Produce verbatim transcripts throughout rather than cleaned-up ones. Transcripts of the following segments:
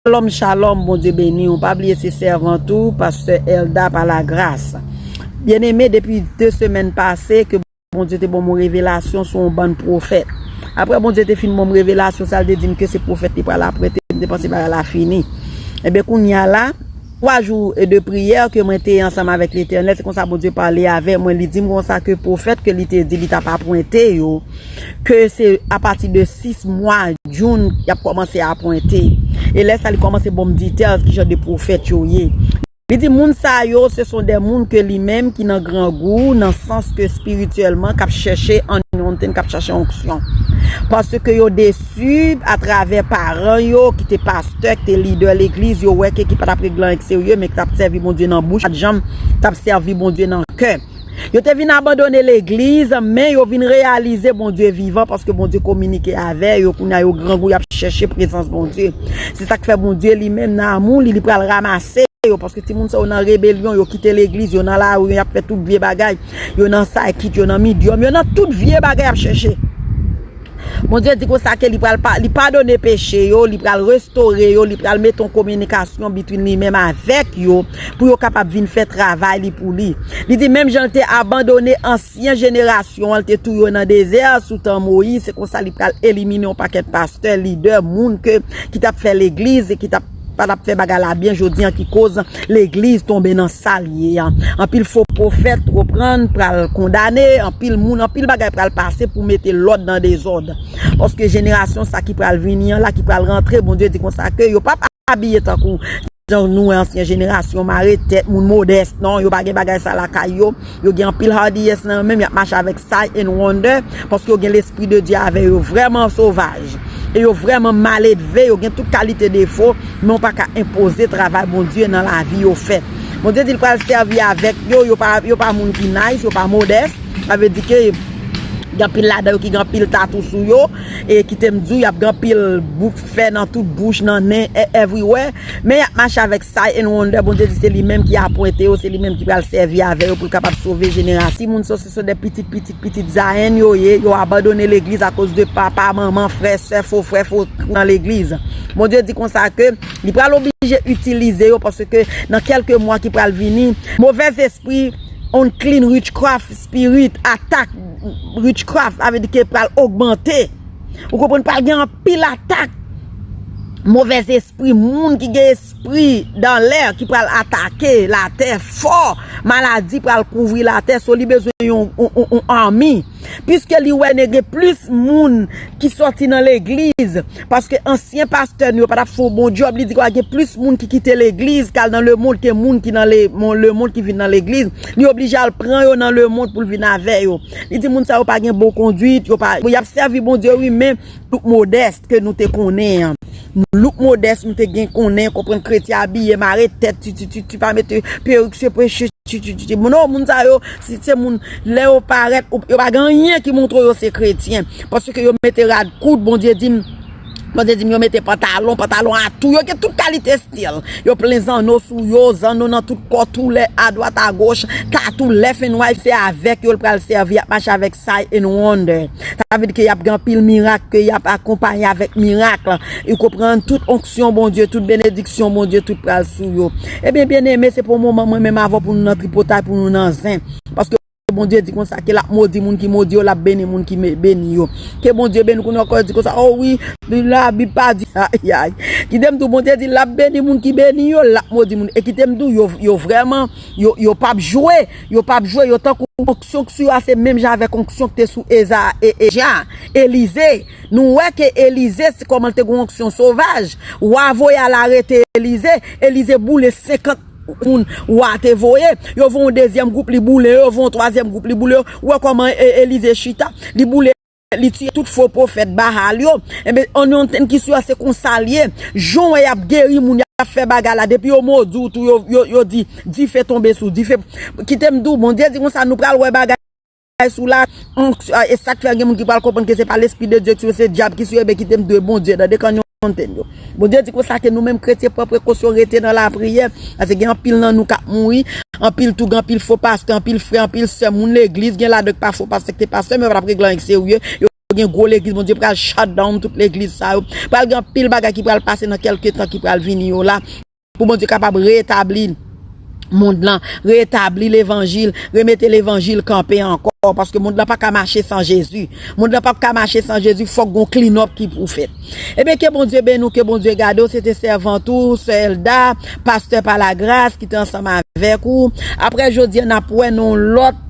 Shalom, shalom, Bondye beni w. Pa bliye se sèvant ou, pastè Elda pa lagras. Byeneme, depi de semèn pase ke Bondye te ban m yon revelasyon sou yon bann pwofèt. Apre Bondye te fin ban m revelasyon sa, l te di m ke se pwofèt li pral apwente, m te panse bagay la fini. Ebyen, kounye a la, twa jou de priyè ke mwen te ansanm avèk Letènèl, se konsa Bondye pale avè mwen, li di m konsa ke pwofèt ke li te di li t ap apwente yo, ke se apati de sis mwa, June, y ap kòmanse apwente. E lè sa, li kòmanse ban m details ki jan de pwofèt yo ye. Li di, moun sa yo, se son de moun ke li menm ki nan grangou, nan sans ke espirityèlman, k ap chèche anointing, k ap chèche onksyon. Paske yo desi atravè paran yo, ki te pastè, ki te lidè legliz, yo wè ke ki pa t ap regle anyen k serye, men ki t ap sèvi Bondye nan bouch, pa t janm t ap sèvi Bondye nan kè. Yo te vin abandone legliz, men yo vin reyalize Bondye vivan paske Bondye kominike avè yo. Kounye a yo grangou, y ap chèche prezans Bondye. Se sa k fè Bondye li menm nan amou li, li pral ranmase yo, paske timoun sa yo nan rebelyon, yo kite legliz, yo nan lari, y ap fè tout vye bagay. Yo nan psychic, yo nan medium, yo nan tout vye bagay y ap chèche. Bondye di konsa ke li pral pa, li padone peche yo, li pral restore yo, li pral mete yon kominikasyon between li menm avèk yo, pou yo kapab vin fè travay li pou li. Li di menm jan l te abandone ansyen jenerasyon an, l te touye yo nan dezè sou tan Moyiz, se konsa li pral elimine yon pakèt pastè, lidè, moun ke, ki t ap fè legliz e ki t ap pa t ap fè bagay la byen jodi an ki koz legliz tonbe nan sa l ye an. Anpil fo pwofèt reprann pral kondane, anpil moun, anpil bagay pral pase pou mete lòd nan dezòd. Paske jenerasyon sa ki pral vini an la, ki pral rantre, Bondye di konsa ke yo p ap abiye tankou jan nou wè ansyen jenerasyon mare tèt, moun modès, non, yo pa gen bagay sa lakay yo. Yo gen anpil hardiness nan yo menm, y ap mache avèk sign and wonder, paske yo gen lespri de Dye avè yo, vrèman sovaj. E yo vrèman maledve, yo gen tout kalite defo, men w pa ka enpoze travay Bondye nan lavi yo fèt. Bondye di l pral sèvi avèk yo, yo pa, yo pa moun ki nice, yo pa modès. Sa vle di ke gen anpil ladan yo ki gen anpil tatou sou yo, e kite m di w, y ap gen anpil bout fè nan tout bouch, nan nen, e-, everywhere. Men y ap mache avèk sign and wonder. Bondye di se li menm ki apwente yo, se li menm ki pral sèvi avè yo pou l kapab sove jenerasyon. Timoun sa yo, se de pitit, pitit, pitit Zayen yo ye. Yo abandone legliz akoz de papa, manman, frè, sè, fo frè, fo nan legliz. Bondye di konsa ke li pral oblije itilize yo, paske nan kèlke mwa ki pral vini, movèz espri, unclean witchcraft spirit, atak witchcraft, sa vle di ke pral ogmante. Ou konprann, pral gen anpil atak. Movèz espri, moun ki gen espri dan lè ki pral atake latè fò, maladi pral kouvri latè, so li bezwen yon, yon, yon, yon army. Piske li wè ne gen plis moun ki sòti nan legliz, paske ansyen pastè nou yo pa t ap fè yon bon djòb, li di ke gen plis moun ki kite legliz, k al nan lemonn ke moun ki nan le, mon-, lemonn ki vin nan legliz. Li oblije al pran yo nan lemonn pou l vin avè yo. Li di moun sa yo pa gen bon kondwit, yo pa, y ap sèvi Bondye wi, men look modès ke nou te konnen an. Look modès nou te gen konnen, konprann kretyen abiye, mare tèt, ti, ti, ti, ti, pa mete perik, se preche, ti, ti, ti, ti. Non, moun sa yo, si se moun, lè yo parèt, ou, yo pa gen anyen ki montre yo se kretyen. Paske yo mete rad kout, Bondye di m, Bondye di m yo mete pantalon, pantalon a tou, yo gen tout kalite stil. Yo plen zanno sou yo, zanno nan tout kò, tou lè, adwat, agoch, tatou, left and right, se avèk yo l pral sèvi, y ap mache avèk sign and wonder. Sa vle di ke y ap gen anpil mirak, ke y ap akonpaye avèk mirak. Ou konprann, tout onksyon Bondye, tout benediksyon Bondye, tout pral sou yo. Ebyen, byeneme, se pou moman mwen menm avè w pou nou nan tripotay, pou nou nan zen. Paske Bondye di konsa ke l ap modi moun ki modi yo, l ap beni moun ki me-, beni yo. Ke Bondye beni w, kounye a w di konsa, o wi, Labib pa di, ayayay. Kite m di w, Bondye di l ap beni moun ki beni yo, l ap modi moun. E kite m di w, yo, yo vrèman, yo, yo p ap jwe, yo p ap jwe, yo tankou onksyon k sou yo a, se menm jan avèk onksyon k te sou Eza, e, Eja, Elize. Nou wè ke Elize, se kòman l te gen onksyon sovaj. Wa voye al arete Elize, Elize boule senkant moun wa te voye, yo voye yon dezyèm gwoup, li boule yo, yo voye yon twazyèm gwoup, li boule yo. Ou wè kòman E-, Elize chita, li boule, li tiye tout fo pwofèt Bahal yo. Enben, anointing ki sou yo, se konsa l ye. Jan w wè y ap geri moun, y ap fè bagay la, depi yo modi w tou, yo, yo, yo di, dife tonbe sou dife. Kite m di w, Bondye di konsa, nou pral wè bagay sou la, onk-, e sa k fè gen moun ki pral konprann ke se pa lespri de Dye ki sou yo, se dyab ki sou yo, ebyen kite m di w, Bondye, nan de kanyon monten yo. Bondye di konsa ke nou menm kretyen pran prekosyon, rete nan lapriyè, paske gen anpil nan nou k ap mouri, anpil tou, gen anpil fo pastè, anpil frè, anpil sè, moun legliz, gen ladan k pa fo pastè, k te pastè, men yo pa t ap regle anyen k serye, yo gen gwo legliz, Bondye pral shut down tout legliz sa yo. Pral gen anpil bagay ki pral pase nan kèlke tan ki pral vini yo la. Pou Bondye kapab retabli mond lan, retabli levanjil, remete levanjil kanpe ankò, paske mond lan pa ka mache san Jezi. Mond lan pa ka mache san Jezi, fòk gon clean up ki pou fèt. Ebyen, ke Bondye beni w, ke Bondye gade w, se te sèvant ou, sè Elda, pastè pa lagras ki te ansanm avèk ou. Apre jodi a, n ap wè nan yon lòt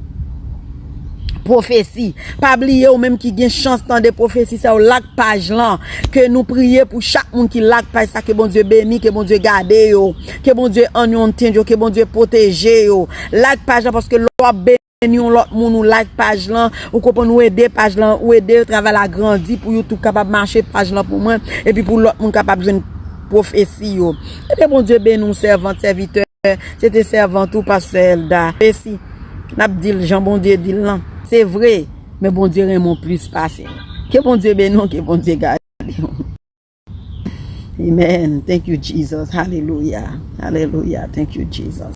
pwofesi. Pa bliye, ou menm ki gen chans tande pwofesi sa yo, like paj lan. Ke nou priye pou chak moun ki like paj sa, ke Bondye beni, ke Bondye gade yo, ke Bondye anointed yo, ke Bondye pwoteje yo. Like paj lan, paske lè w ap beni yon lòt moun, ou like paj lan, ou konprann, ou ede paj lan, ou ede travay la grandi pou YouTube kapab mache paj lan pou mwen, epi pou lòt moun kapab jwenn pwofesi yo. Ebyen, Bondye beni w, sèvant, sèvitè. Se te sèvant ou, pastè Elda. Mesi. N ap di l jan Bondye di l lan. Se vre, men Bondye renmen w plis pase. Ke Bondye beni w, ke Bondye gade w. Amen. Thank you, Jesus. Hallelujah. Hallelujah. Thank you, Jesus.